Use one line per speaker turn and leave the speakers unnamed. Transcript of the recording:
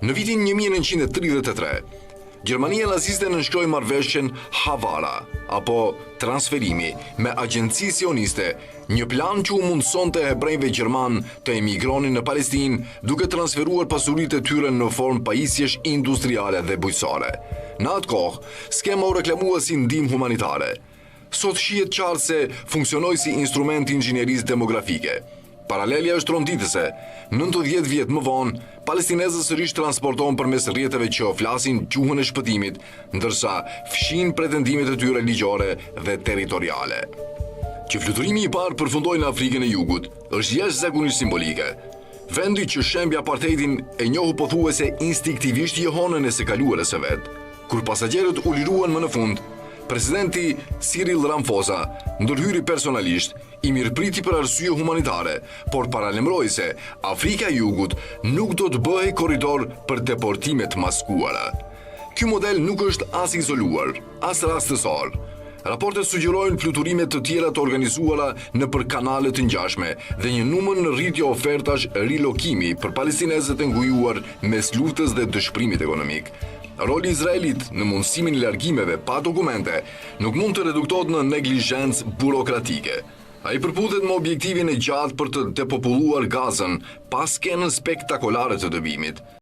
Në vitin 1933, Gjermania naziste nënshkroi marrëveshjen Havara, apo transferimi, me agjenci sioniste, një plan që u mundësonte hebrejve gjermanë të emigronin në Palestinë duke transferuar pasuritë e tyre në formë pajisjesh industriale dhe bujqësore. Në atë kohë, skema u reklamua si ndihmë humanitare. Sot shihet qartë se funksionoi si instrument i inxhinierisë demografike. Paralelja është tronditëse. 90 vjet më vonë, palestinezët sërish transportohen përmes rrjeteve që flasin gjuhën e shpëtimit, ndërsa fshin pretendimet e tyre ligjore dhe territoriale. Që fluturimi i parë përfundoi në Afrikën e Jugut, është jashtëzakonisht simbolike. Vendi që shembi apartheidin e njohu pothuajse instinktivisht jehonën e së kaluarës së vet. Kur pasagjerët u liruan më në fund, presidenti Cyril Ramaphosa ndërhyri personalisht, i mirëpriti për arsye humanitare, por paralajmëroi se Afrika e Jugut nuk do të bëhej korridor për deportime të maskuara. Ky model nuk është as izoluar, as rastësor. Raportet sugjerojnë fluturime të tjera të organizuara nëpër kanale të ngjashme dhe një numër në rritje ofertash rilokimi për palestinezët e ngujuar mes luftës dhe dëshpërimit ekonomik. Roli i Izraelit në mundësimin e largimeve pa dokumente nuk mund të reduktohet në neglizhencë burokratike. Ai përputhet me objektivin e gjatë për të depopulluar Gazën pa skenën spektakolare të dëbimit.